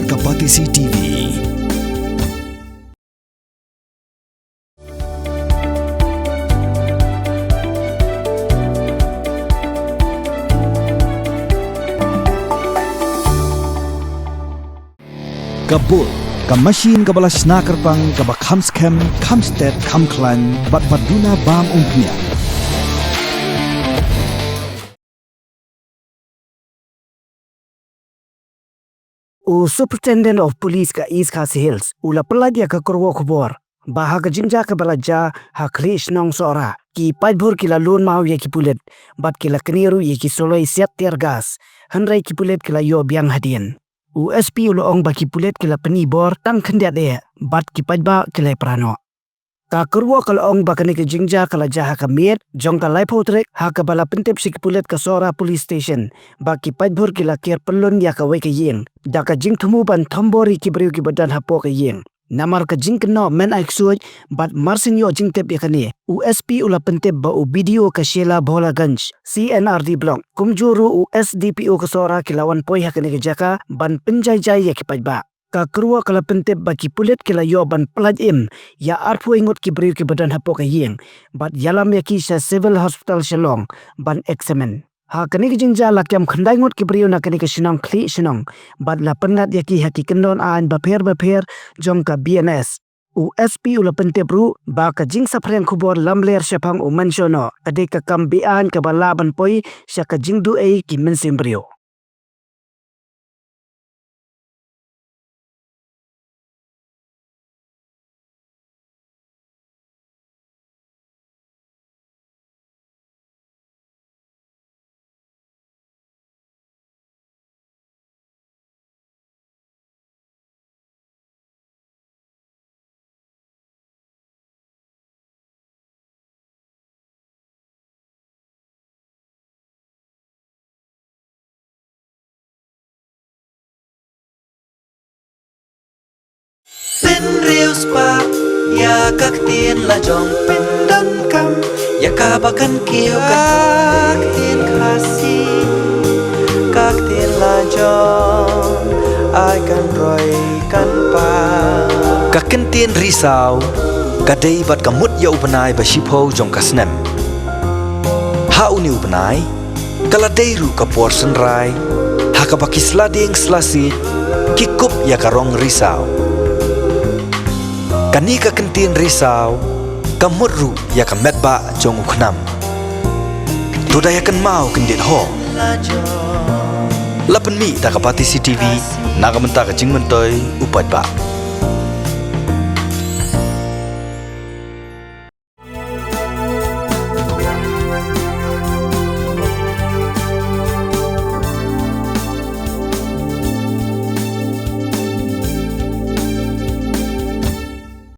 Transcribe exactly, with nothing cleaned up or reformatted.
Ka Batesi T V. Ka Bull, ka machine kaba la shna kyrpang, kaba kham skhem, kham stet, kham khlaiñ, bad ba duna bam umphniang. U Superintendent of Police ka East Khasi Hills u la pyllait ïa ka kyrwoh khubor ba ha ka jingjia kaba la jia ha Khlieh Shnong Sohra, ki paidbah ki la lun maw ïa ki pulit bad ki la knieh ruh ïa ki suloi siat tear gas, hynrei ki pulit ki la ïoh biang hadien. U S P u la ong ba ki pulit ki la pyni bor tang khyndiat eh bad ki paidbah ki la ïapra noh. Ka kyrwoh ka la ong ba kane ka jingjia ka la jia ha ka miet jong ka laiphew tarik, ha kaba la pyntip sha ki pulit ka Sohra Police Station ba ki paidbah ki la ker pynlun ïa kawei ka ïing da ka jingthmu ban thombor ïa ki briew kiba don hapoh ka ïing. Namar ka jingkynnoh men ai ksuid bad marsien ïoh jingtip ïa kane, u S P u la pyntip ba u B D O ka Shella Bholaganj, C N R D Block, kumjuh ruh u S D P O ka Sohra ki la wan poi ha kane ka jaka ban pynjai jai ïa ki paidbah. Ka kyrwoh ka la pyntip ba ki pulit ki la ïoh ban pyllait im ïa arphew ngut ki briew kiba don hapoh ka ïing bad ïalam ïa ki sha Civil Hospital Shillong ban examine. Ha kane ka jingjia la kem khyndai ngut ki briew na kane ka shnong Khlieh Shnong bad la pynngat ïa ki ha ki kyndon aiñ bapher bapher jong ka B N S. U S P u la pyntip ruh ba ka jingsaphriang khubor lamler shaphang u mynshuwa noh ka dei ka kam beaiñ kaba lah ban poi sha ka jingduh ei ki mynsiem briew. Pynriew spah ïa ka ktien lajong, pyndonkam ïa kaba kan kiew ka ktien Khasi, ka ktien lajong ai kan roi kan pang. Ka kyntien Risaw ka dei bad ka mut ïa u bnai ba shiphew jong ka snem. Ha une u bnai ka la dei ruh ka por synrai ha kaba ki sla dieng sla siej ki kup ïa ka rong risaw. Kane ka kyntien Risaw ka mut ruh ïa ka metbah jong u khnam. To da ïa kynmaw kyndit ho. La pynmih da ka Batesi T V na ka bynta ka jingmyntoi u paidbah.